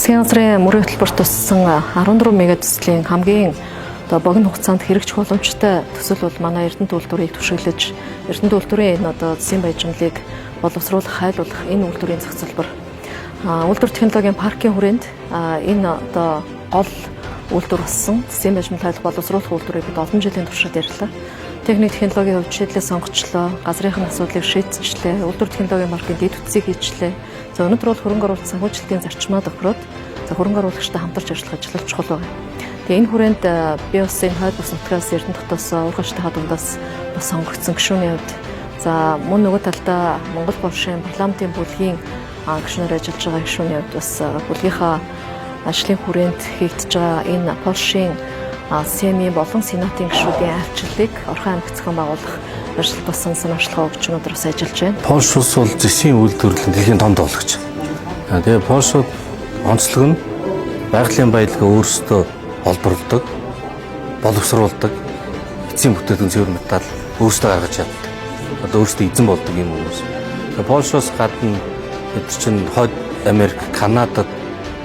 Засгийн газрын мөрийн хөтөлбөрт туссан 14 мега төслийн хамгийн одоо богино хугацаанд хэрэгжих боломжтой төсөл бол манай Эрдэнэт үйлдвэрийг түшиглэж, Эрдэнэт үйлдвэрийн энэ одоо засгийн баяжмалыг боловсруулах, хайлуулах энэ үйлдвэрийн зах зэлбэр. Үйлдвэр технологийн паркийн хүрээнд энэ одоо гол үйлдвэр болсон засгийн баяжмал хайлах боловсруулах үйлдвэрийг бид олон жилийн туршид ярьлаа. Техник технологийн хувьд шийдлээ сонгочлоо, газрынх нь асуудлыг шийдчихлээ, үйлдвэр технологийн паркийн дэд бүтцийг хийчлээ. За өнөөдөр бол хөрөнгө оруулалт санхүүжилтийн зарчмаа тохироод за хөрөнгө оруулагчтай хамтарч ажиллах ажил чухал байна. Тэгээ энэ хүрээнд би бас энэ хойд бүс нутгаас Эрдэнэ хотоос Уурхаштай дундаас бас сонгогдсон гишүүний хувьд за мөн нөгөө талдаа Монгол Польшийн парламентын бүлгийн гишүүнээр ажиллаж байгаа гишүүний хувьд бас бүлгийнхаа ажлын хүрээнд хийгдэж байгаа энэ Польшийн Сеймийн болон Сенатын гишүүдийн айлчлалыг Орхон аймагт зохион байгуулах ажил бас санаачлага өгч өнөөдөр бас ажиллаж байна. Польш улс бол зэсийн үйлдвэрлэлийн дэлхийн том тоглогч. Тэгээ Польшууд онцлог нь байгалийн баялгаа өөрсдөө олборлодог, боловсруулдаг, эцсийн бүтээгдэхүүн цэвэр металл өөрсдөө гаргаж чаддаг. Одоо өөрсдөө эзэн болдог юм хүмүүс. Тэгээ Польшоос гадна бид чинь Хойд Америк, Канадад,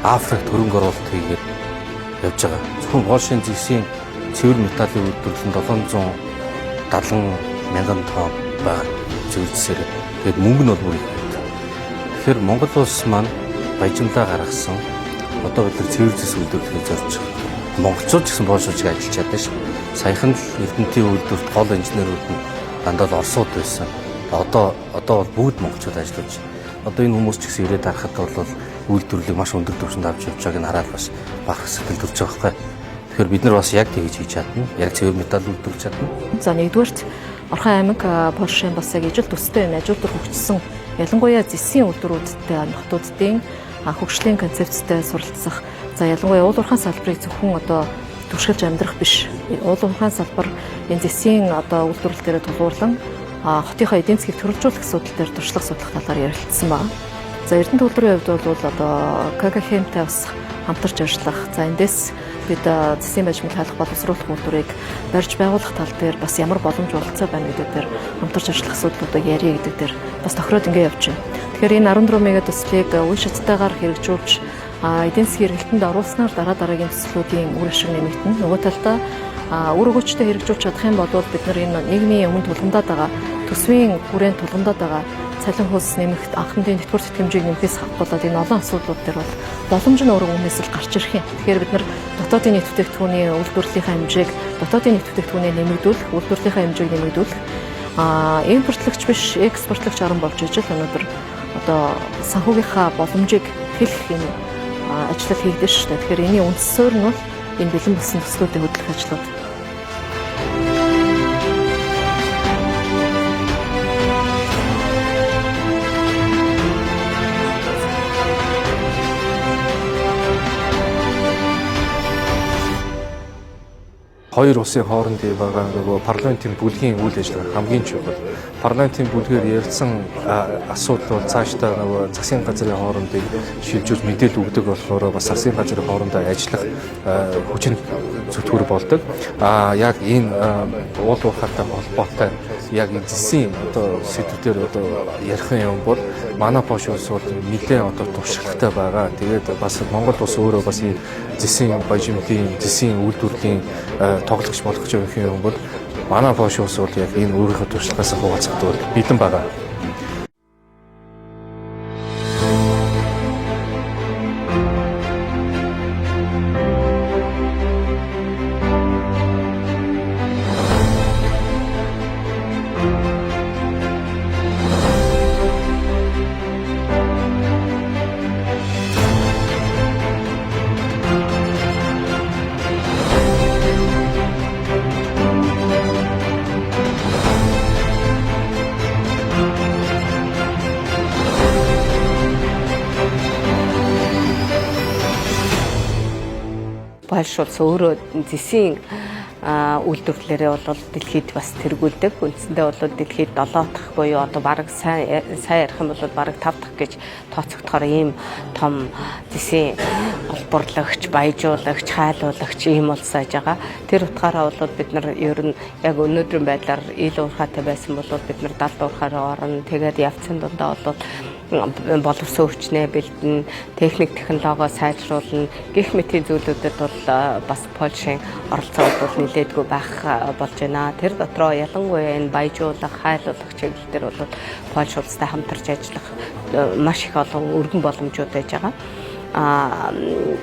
Африкт хөрөнгө оруулалт хийгээд явж байгаа. Зөвхөн Польшийн зэсийн цэвэр металлын үйлдвэрлэл нь 770 мянган тонн байгаа цэвэр зэсээр. Тэгээд мөнгө нь бол бүр их байдаг. Тэгэхээр Монгол улс маань баяжмалаа гаргасан. Одоо бид нар цэвэр зэс үйлдвэрлэхийг зорж байгаа. Монголчууд ч гэсэн Польшууд ч ажиллаж чадна ш. Саяхан л Эрдэнэтийн үйлдвэрт гол инженерүүд нь дандаа л Оросууд байсан. Одоо бол бүгд монголчууд ажиллаж. Одоо энэ хүмүүс ч гэсэн ирээд харахад бол үйлдвэрлэлийг маш өндөр түвшинд авч явж байгааг нь хараад бас бах сэтгэл төрж байгаа байхгүй. Тэгэхээр бид нар бас яг тэгж хийж чадна. Яг цэвэр металл үйлдвэрлэж чадна. За нэгдүгээрт Орхон аймаг Польшийн бас яг ижил төстэй энэ ажил төр хөгжсөн ялангуяа зэсийн үйлдвэрүүдтэй нотуудын хөгжлийн концепцтэй суралцах. За ялангуяа уул уурхайн салбарыг зөвхөн одоо түшгэлж амьдрах биш. Уул уурхайн салбар энэ зэсийн одоо үйлдвэрлэл дээр тулгуурлан хотынхоо эдийн засгийг төрөлжүүлэх асуудал дээр туршлага судлах талаар ярилцсан байна. За Эрдэнэт үйлдвэрийн хувьд бол одоо ККХМ-тай бас хамтарч ажиллах. За эндээс бид засгийн баяжмал хайлах боловсруулах үйлдвэрийг барьж байгуулах тал дээр бас ямар боломж бололцоо байна гэдэг дээр хамтарч ажиллах асуудлуудыг ярья гэдэг дээр бас тохироод ингэ явж байна. Тэгэхээр энэ 14 мега төслийг үе шаттайгаар хэрэгжүүлж эдийн засгийн эргэлтэнд оруулснаар дараа дараагийн төслүүдийн үр ашиг нэмэгдэнэ. Нөгөө талдаа үр өгөөчтэй хэрэгжүүлж чадах юм бол бид нар энэ нийгмийн өмнө тулгамдаад байгаа төсвийн хүрээнд тулгамдаад байгаа цалин хөлс нэмэх, анхны тэтгэвэр тэтгэмжийг нэмэхээс болоод энэ олон асуудлууд дээр бол боломж нь өөрөө өмнөөс л гарч ирэх юм. Тэгэхээр бид нар дотоодын нийт бүтээгдэхүүний үйлдвэрлэлийнхаа хэмжээг дотоодын нийт бүтээгдэхүүнээ нэмэгдүүлэх, үйлдвэрлэлийнхаа хэмжээг нэмэгдүүлэх, импортлогч биш, экспортлогч орн болж ижил өнөөдөр одоо санхүүгийнхаа боломжийг хэлэх энэ ажил хийгдэн шүү дээ. Тэгэхээр энэний үндс суурь нь бол энэ бэлэн болсон төслүүдийг хөдлөх ажлууд. Хоёр улсын хоорондын байгаа нөгөө парламентын бүлгийн үйл ажиллагаа хамгийн чухал. Парламентын бүлгээр ярилцсан асуудал бол цаашдаа нөгөө засгийн газрын хоорондыг шилжүүлж мэдээлэл өгдөг болохоор бас засгийн газрын хоорондоо ажиллах хүчин зүтгүүр болдог. А яг энэ уул уурхайтай холбоотой яг энэ зэсийн одоо сэдвээр одоо ярих юм бол манай Польш улс бол нэлээд одоо туршлагатай байгаа. Тэгээд бас Монгол улс өөрөө бас энэ зэсийн баяжмлын, зэсийн үйлдвэрлэлийн тоглогч болох гэж байгаа юм бол манай Польш улс бол яг энэ өөрийнхөө туршлагаас хуваалцахад бол бэлэн байгаа. Польш улс өөрөө зэсийн үйлдвэрлэлээрээ бол дэлхийд бас тэргүүлдэг. Үндсэндээ бол дэлхийд 7 дахь буюу одоо бараг сайн сайн ярих юм бол бараг 5 дахь гэж тооцогдохоор ийм том зэсийн олборлагч, баяжуулагч, хайлуулагч ийм улс байж байгаа. Тэр утгаараа бол бид нар ер нь яг өнөөдрийн байдлаар ил уурхайтай байсан бол бид нар далд уурхаараа орно. Тэгээд явцын дундаа бол боловсон хүчнээ бэлдэн, техник технологио сайжруулна гэх мэтийн зүйлүүдэд бол бас Польшийн оролцоо бол нэлээдгүй байх болж байна. Тэр дотроо ялангуяа энэ баяжуулах, хайлуулах чиглэл дээр бол Польш улстай хамтарч ажиллах маш их олон өргөн боломжууд байж байгаа. А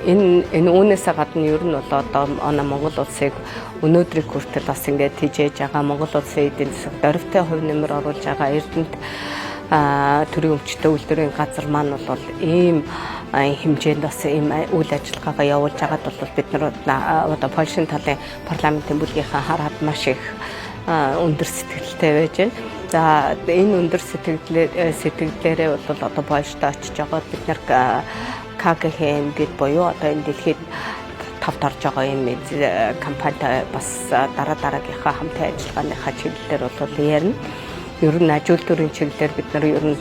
энэ энэ үүнээсээ гадна ер нь бол одоо манай Монгол улсыг өнөөдрийг хүртэл бас ингээд тижээж байгаа, Монгол улсын эдийн засаг дөрвтэй хувь нэмэр оруулж байгаа Эрдэнэт төрийн өмчтэй үйлдвэрийн газар маань бол ийм хэмжээнд бас ийм үйл ажиллагаагаа явуулж байгаад бол бид нар одоо Польшийн талын парламентын бүлгийнхаа хараад маш их өндөр сэтгэлтэй байж байна. За, энэ өндөр сэтгэлдээрээ бол одоо Польшд очиж байгаа бид нар КГХМ гэд буюу одоо энэ дэлхийд тавд орж байгаа юм компанитай бас дараа дараагийнхаа хамтын ажиллагааныхаа чиглэлээр бол ярина. Ер нь аж үйлдвэрийн чиглэлээр бид нар ер нь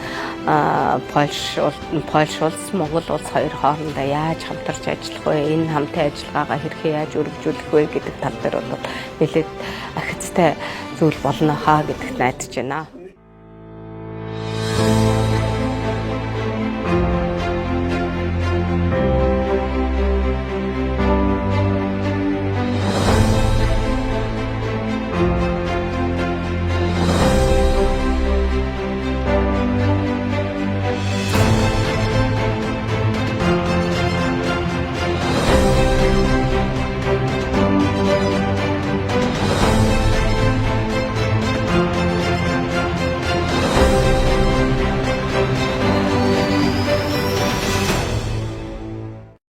Польш улс, Монгол улс хоёр хоорондоо яаж хамтарч ажиллах вэ? Энэ хамтын ажиллагаагаа хэрхэн яаж өргөжүүлэх вэ гэдэг тал дээр бол нэлээд ахицтай зүйл болно хаа гэдэгт найдаж байна.